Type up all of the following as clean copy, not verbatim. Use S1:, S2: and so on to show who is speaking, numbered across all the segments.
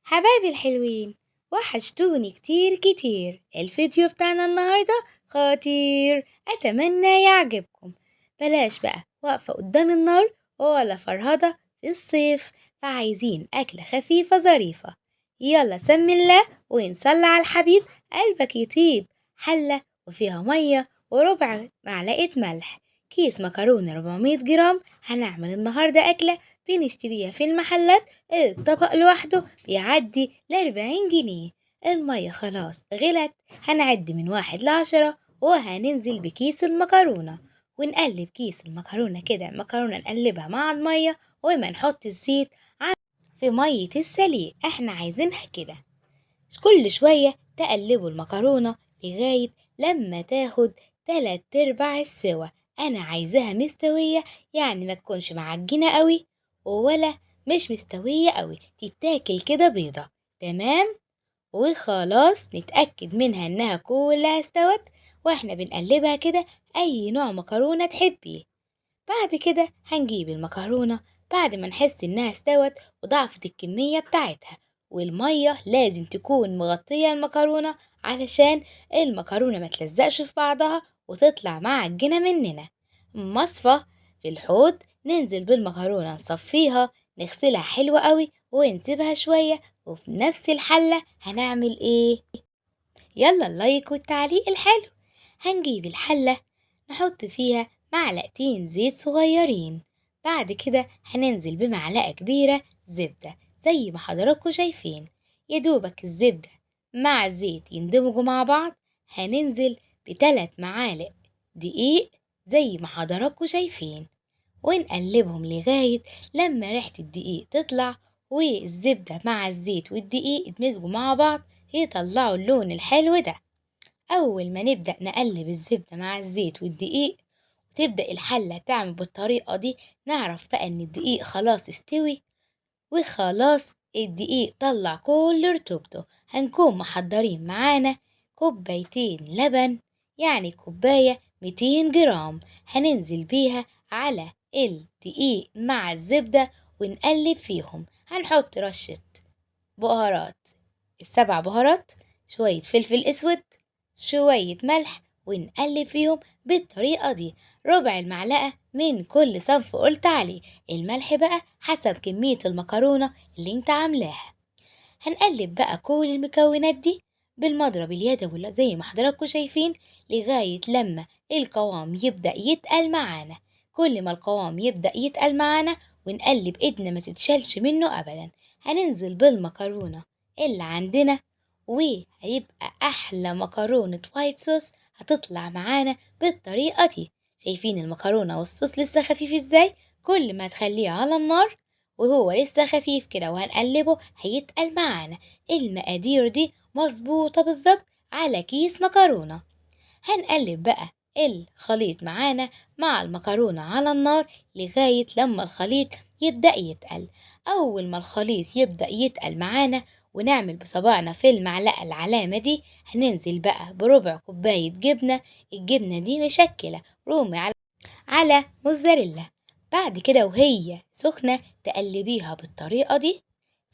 S1: حبايبي الحلوين، وحشتوني كتير كتير. الفيديو بتاعنا النهاردة خطير، أتمنى يعجبكم. بلاش بقى واقفة قدام النار ولا فرهدة في الصيف، فعايزين أكلة خفيفة ظريفة. يلا سمي الله ونصلي على الحبيب قلبك يطيب. حلة وفيها مية وربع معلقة ملح، كيس مكرونة 400 جرام. هنعمل النهاردة أكلة بنشتريها في المحلات، الطبق لوحده بيعدي ل40 جنيه. المية خلاص غلت، هنعد من 1 ل10 وهننزل بكيس المكرونة ونقلب كيس المكرونة كده، المكرونة نقلبها مع المية وما نحط الزيت في مية السليق، احنا عايزينها كده. كل شوية تقلبوا المكرونة لغاية لما تاخد 3/4 السوا. انا عايزاها مستوية، يعني ما تكونش معجنة قوي ولا مش مستوية قوي، تتاكل كده بيضة. تمام، وخلاص نتأكد منها انها كلها استوت واحنا بنقلبها كده. اي نوع مكرونة تحبيه. بعد كده هنجيب المكرونة بعد ما نحس انها استوت وضعفت الكمية بتاعتها، والمية لازم تكون مغطية المكرونة علشان المكرونة ما تلزقش في بعضها وتطلع معجنة مننا. مصفى في الحوض ننزل بالمكرونة نصفيها، نغسلها حلو قوي ونسيبها شوية. وفي نفس الحلة هنعمل ايه؟ يلا اللايك والتعليق الحلو. هنجيب الحلة نحط فيها معلقتين زيت صغيرين، بعد كده هننزل بمعلقة كبيرة زبدة زي ما حضراتكم شايفين. يدوبك الزبدة مع الزيت يندمجوا مع بعض. هننزل بتلات معالق دقيق زي ما حضراتكم شايفين، ونقلبهم لغاية لما ريحة الدقيق تطلع والزبدة مع الزيت والدقيق يتمزجوا مع بعض يطلعوا اللون الحلو ده. أول ما نبدأ نقلب الزبدة مع الزيت والدقيق وتبدأ الحلة تعمل بالطريقة دي، نعرف بقى إن الدقيق خلاص استوي وخلاص الدقيق طلع كل رطوبته. هنكون محضرين معانا كوبايتين لبن، يعني كوباية 200 جرام، هننزل بيها على الدقيق مع الزبدة ونقلب فيهم. هنحط رشة بهارات، ال7 بهارات، شوية فلفل اسود، شوية ملح، ونقلب فيهم بالطريقة دي. ربع المعلقة من كل صنف قلت عليه. الملح بقى حسب كمية المكرونة اللي انت عاملاها. هنقلب بقى كل المكونات دي بالمضرب اليدوي زي ما حضراتكم شايفين لغاية لما القوام يبدأ يتقل معانا. كل ما القوام يبدأ يتقل معانا ونقلب ايدنا ما تتشالش منه ابدا. هننزل بالمكرونة اللي عندنا وهيبقى احلى مكرونة white sauce هتطلع معانا بالطريقة دي. شايفين المكرونة والصوص لسه خفيف ازاي؟ كل ما تخليه على النار وهو لسه خفيف كده وهنقلبه هيتقل معانا. المقادير دي مظبوطة بالظبط على كيس مكرونة. هنقلب بقى الخليط معانا مع المكرونة على النار لغاية لما الخليط يبدأ يتقل. أول ما الخليط يبدأ يتقل معانا ونعمل بصباعنا في المعلقة العلامة دي، هننزل بقى بربع كوباية جبنة. الجبنة دي مشكلة رومي على موزاريلا. بعد كده وهي سخنة تقلبيها بالطريقة دي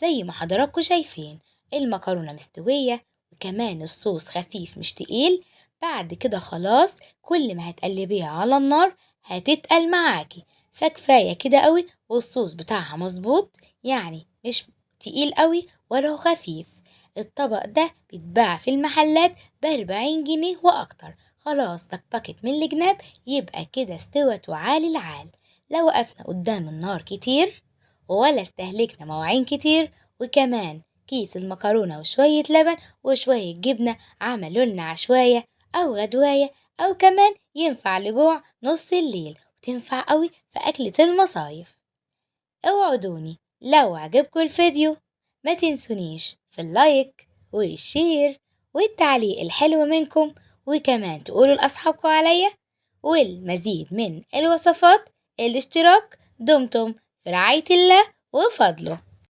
S1: زي ما حضراتكم شايفين. المكرونة مستوية وكمان الصوص خفيف مش تقيل. بعد كده خلاص كل ما هتقلبيها على النار هتتقل معاكي، فكفاية كده قوي. والصوص بتاعها مظبوط، يعني مش تقيل قوي ولا هو خفيف. الطبق ده بيتباع في المحلات ب40 جنيه واكتر. خلاص بكبكت من الجناب، يبقى كده استوت وعالي العال. لا وقفنا قدام النار كتير ولا استهلكنا مواعين كتير، وكمان كيس المكرونة وشوية لبن وشوية جبنة عملوا لنا عشواية أو غدواية، أو كمان ينفع لجوع نص الليل، وتنفع قوي في أكلة المصايف. اوعدوني لو عجبكم الفيديو ما تنسونيش في ال like وال share والتعليق الحلو منكم، وكمان تقولوا لأصحابكم عليا. والمزيد من الوصفات الاشتراك. دمتم في رعاية الله وفضله.